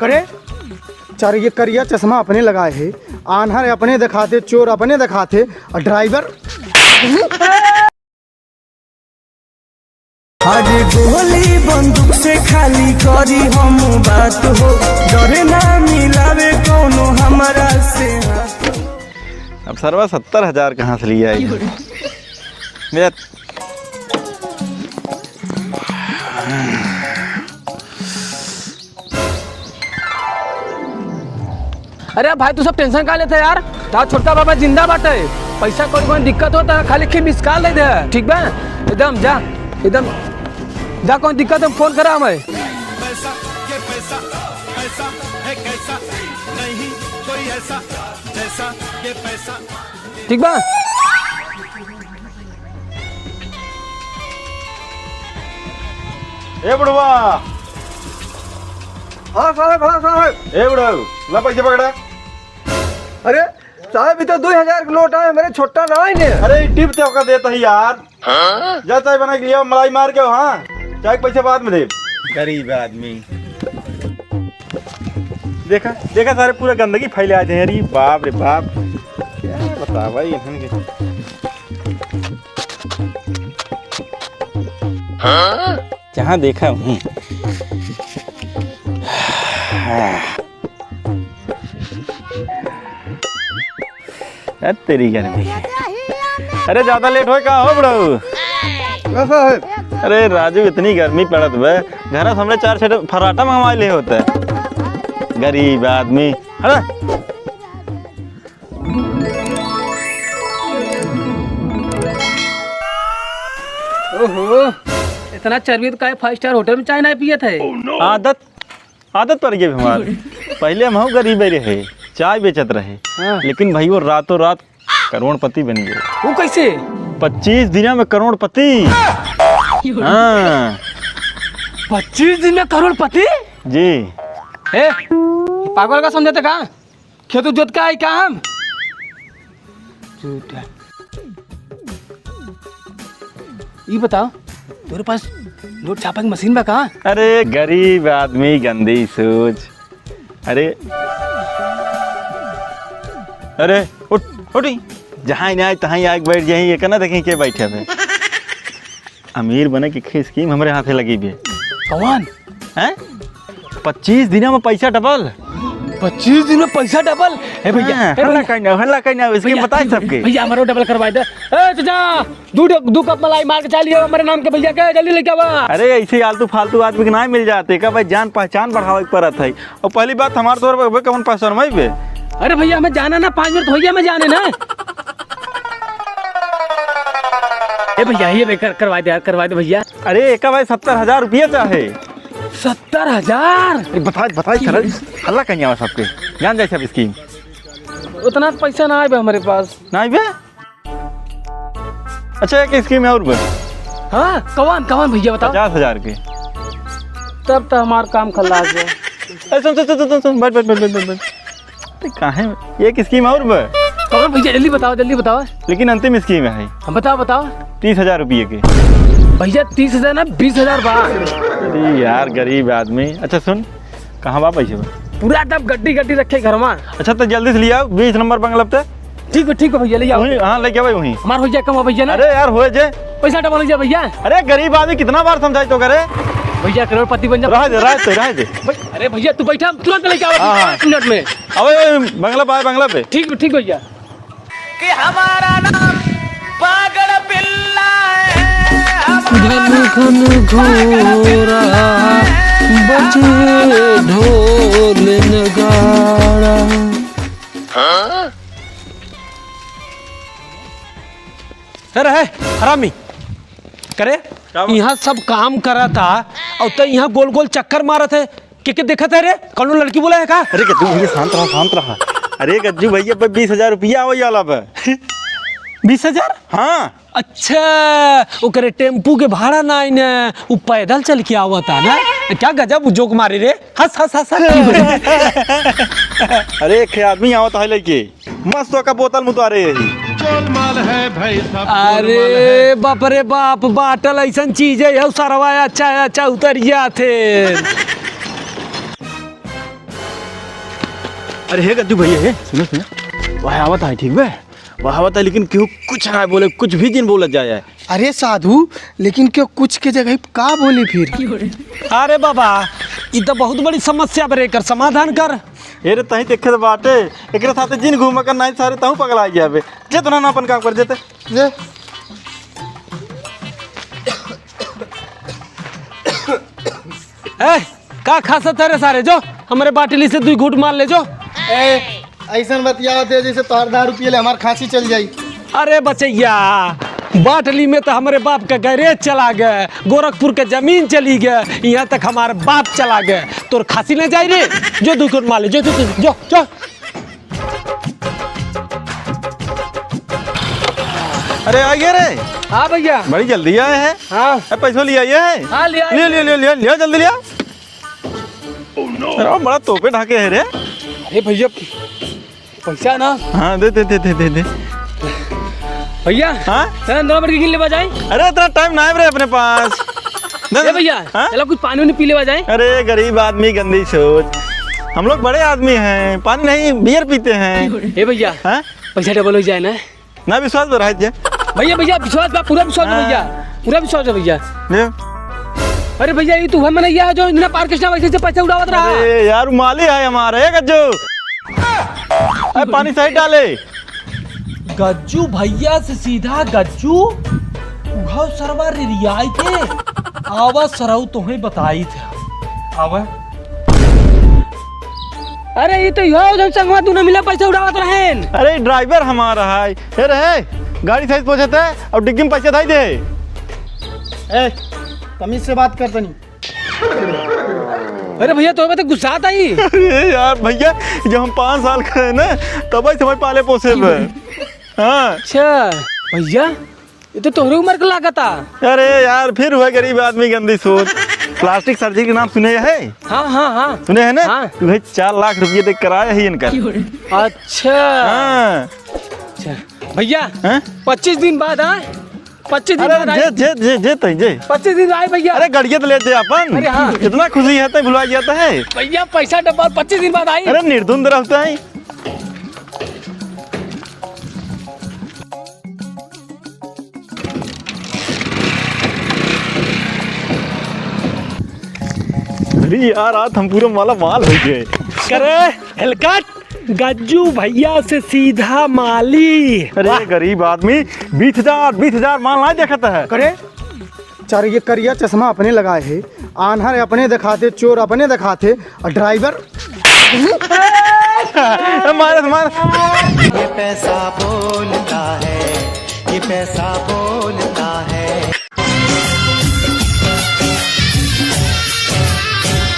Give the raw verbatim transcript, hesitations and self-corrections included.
करे, चार ये करिया चश्मा अपने लगाए है, आन्हर अपने दिखाते, चोर अपने दिखाते, और ड्राइवर। आज गोली बंदूक से खाली करी हम बात हो, डरे ना मिलावे कौनो हमरा से हाथ। अब सरवा सत्तर हजार कहाँ से लिया है? मेरा अरे भाई, तू सब tension का लेते यार? तार छोटका बाबा जिंदा बाटे। पैसा कौड़ी कौनो दिक्कत होता है, खाली खी miss call दे दे, ठीक बा? एकदम जा, एकदम जा, कौनो दिक्कत है, phone करा हमें। पैसा, ये पैसा, पैसा है कैसा, नहीं कोई ऐसा, जैसा ये पैसा। ठीक बा? ए बुढ़वा। हाँ साहब, हाँ साहब। ए बुढ़ऊ, ला पैसे पकड़ा। अरे साहब, ये तो दो हजार के नोट आए, मेरे छोटा ना है ने। अरे, ई tip ते ओका देत ही यार। हाँ? जा चाय बना के लिया, मलाई मार के, हाँ, चाय के पैसे बाद में दे। गरीब आदमी। देखा, देखा, सारे पूरा गंदगी फैले आ जाए। अरे बाप रे बाप, क्या बतावा इन्हन के। जहाँ देखा वहीं। अरे तेरी गर्मी। अरे ज्यादा late होए का हो बुढ़ऊ? कैसा है? अरे राजू, इतनी गर्मी पड़त बे, घर से हमने चार छह फराटा मंगवा ले होते। गरीब आदमी। अरे ओहो, इतना चर्बी तो काहे five star hotel में चाय ना पियत है? आदत, आदत पड़ गई हमार। पहले हम गरीबे रहे, चाय बेचत रहे, हाँ। लेकिन भाई वो रातों रात करोड़पति बन गए। वो कैसे? पच्चीस दिना में करोड़पति। हाँ। पच्चीस दिन में करोड़पति? जी। ए, पागल का समझते का? खेत जोत का आई का हम? झूठा। ई बताओ, तोरे पास नोट छापे के मशीन बा का? अरे गरीब आदमी, गंदी सोच। अरे, अरे उठ, उठी। जहाँ ही ना आए तहाँ ही आके बैठ जाए, ये करना देखें के बैठे में। अमीर बने के खे-, scheme हमरे हाथे लगी बे। कौन? हैं? पच्चीस दिना में पैसा double। पच्चीस दिन में पैसा double? ए भैया, हाँ, ए हल्ला भैया। कहीं ना, हल्ला कहीं ना, scheme भैया, बताए सबके। भैया, हमारो double करवाए दे। ए चाचा, दू, दू कप मलाई मार के चाय लियो हमारे नाम के भैया के, जल्दी लेके आवा। अरे, ऐसे आलतू फालतू आदमी के ना मिल जाते, का भाई जान पहचान बढ़ावे के पड़त है। और पहली बात, हमार तोर पे कौन पहचान भाई बे? अरे भैया, हमें जाना ना, पाँच मिनट भैया, हमें जाने ना। ए भैया, ये बे, कर, करवा दे यार, करवा दे भैया। अरे, एका भाई सत्तर हजार रुपया चाहे। सत्तर हजार? अरे, बताए, बताए, सरल, हल्ला कहीं आवा सबके। जान जाए सब scheme। उतना पैसा ना आए बे हमारे पास। ना आए बे? अच्छा, एक scheme है और बे। हाँ, कौन, कौन भैया, बताओ। पचास हजार के। तब तो हमार काम खलास है। ए, सुन, सुन, सुन, सुन, सुन, बैठ, बैठ, बैठ। अरे, काहे? एक scheme और बे। कौन भैया, जल्दी बताओ, जल्दी बताओ। लेकिन अंतिम scheme है। हाँ, बताओ, बताओ। तीस हजार रुपये के। भैया, तीस हजार ना, बीस हजार बा। अरे यार, गरीब आदमी। अच्छा सुन, कहाँ बा पैसे बा? पूरा एकदम गड्डी गड्डी रखे घर में। अच्छा, तो जल्दी से लिया, बीस नंबर बंगला पे। ठीक है, ठीक है भैया, ले जाओ। वहीं, हाँ, लेके आवे वहीं। हमार हो जाए कम भैया ना। अरे यार, हो जे। पैसा double हो जाए भैया। अरे गरीब आदमी, कितना बार समझाई तो करे। भैया करोड़पति बन जा। रह दे, रह दे, रह दे। भाई, अरे भैया, तू बैठा, हम तुरंत लेके आवा हाँ, हाँ। पाँच मिनट में। अबे, अबे, बंगला पे आए, बंगला पे। ठीक, ठीक भैया। कि हमारा नाम पागल बिल्ला है, हमारा घन घन घोरा बजे ढोल नगाड़ा। अरे है हरामी, करे का बा? यहाँ सब काम करा था और तो यहाँ गोल गोल चक्कर मारत है। के, के देखत है रे? कौनो लड़की बोला है का? अरे गज्जू भैया, शांत रहा, शांत रहा। अरे गज्जू भैया, पे बीस हजार रुपया आवै वाला बा। बीस हजार? हाँ। अच्छा, ओकरे टेम्पू के भाड़ा ना आई ना, उ पैदल चल के आवता ना। क्या गजब joke मारे रे, हंस, हंस, हंस, हंस। अरे, एक आदमी आवत है लेके, मस्त ओका बोतल में उतारे यही। गोलमाल है भाई, सब अरे गोलमाल है। बाप रे बाप, बाटल ऐसन चीज है, हौ सरवा अच्छा है, अच्छा उतर जाते। अरे हे गद्दू भैया, हे, सुनो, सुनो। वह आवत है, ठीक बे? वह आवत है, लेकिन केहू कुछ ना बोले, कुछ भी जिन बोलत जाए। अरे साधु, लेकिन केहू कुछ के जगह का बोली फिर? अरे बाबा, ई तो बहुत बड़ी समस्या बरे, एकर समाधान कर। ए रे, तहीं देखे तो बाटे, एकरे साथे जिन घूमे कर, नहीं सारे तहूँ पगला गया बे। जे तो ना, ना अपन काम कर, जेते, जे। ए, का खासत है रे सारे? जो, हमरे बाटली से दुई घूट मार ले, जो। ए, ऐसन बतियावत है जैसे तोहार दारू पिए ले हमार खांसी चल जाई। अरे बचैया, बाटली में तो हमरे बाप का गैरेज चला गए, गोरखपुर के जमीन चली गए, यहाँ तक हमार बाप चला गए। तोर खांसी न जाई रे, जो दुई घूट मार ले, जो, जो, जो, जो। अरे, आ गया रे। हाँ भैया। बड़ी जल्दी आए हैं। हाँ। ए, पैसो लिया ये है? हाँ, लिया। लिया, लिया, लिया, लिया, लिया, जल्दी लिया। अरे, बड़ा तोपे ढाके है रे। अरे भैया, पैसा ना। हाँ, दे, दे, दे। भैया, हाँ? चल अंदर बढ़ के गिन लेवा जाए। अरे, इतना टाइम ना है रे अपने पास। दे, ए दे। भैया, हाँ? चलो कुछ पानी उनी पी लेवा जाए। अरे, गरीब आदमी, गंदी सोच। हम लोग बड़े आदमी हैं, पानी नहीं, बियर पीते हैं। ए भैया, हाँ? पैसा डबल हो जाए ना। ना विश्वास तो रह जा। भैया, भैया, विश्वास बा, पूरा विश्वास है हाँ। भैया, पूरा विश्वास है भैया। ले। अरे भैया, ये तो वह मनैया है जो इतना पार कृष्णा वैसे से पैसा उड़ावत रहा। अरे यार, माली है हमारा, ए गज्जू। अरे पानी सही डाले। गज्जू भैया से सीधा गज्जू, उहव सरवा रिरियाई के, आवा सरऊ तोहे बताई थे। आवा। अरे, ई तो इहो जौन संगवा दुनो मिला पैसा उड़ावत रहेन। अरे, ड्राइवर हमारा है। हे रे, गाड़ी सही से पहुंचत है और डिग्गी में पैसा धई दे। ए, तमीज से बात कर तनी। अरे भैया, तो मैं तो गुस्सात आई। अरे यार भैया, जब हम पाँच साल के रहे ना, तब से हमें पाले पोसे में। हाँ। अच्छा भैया, ये तो तोहरे उम्र के लागता। अरे यार, फिर हुआ गरीब आदमी गंदी सोच। प्लास्टिक सर्जरी के नाम सुने है? हाँ, हाँ, हाँ। सुने है ना? हाँ। वही चार लाख रुपये दे कराया है इनका। अच्छा। हाँ। अच्छा। भैया, हाँ? पच्चीस दिन बाद, हाँ? पच्चीस दिन अरे बाद आए। जे, जे, जे, जे तई, जे। पच्चीस दिन आए भैया। अरे गड़िया तो ले दे अपन। अरे हाँ। इतना खुशी है तो भुला जाता है। भैया पैसा डब्बा पच्चीस दिन बाद आई। अरे निर्दुंद रहता है। अरे यार, आज हम पूरा माला माल हो गए। करे हेलकट गज्जू भैया से सीधा माली। अरे वाह। गरीब आदमी, बीस हजार, बीस हजार माल ना देखता है। करे चार ये करिया चश्मा अपने लगाए है, आन्हर अपने दिखाते, चोर अपने दिखाते, और ड्राइवर मार, मार। ये पैसा बोलता है, ये पैसा बोलता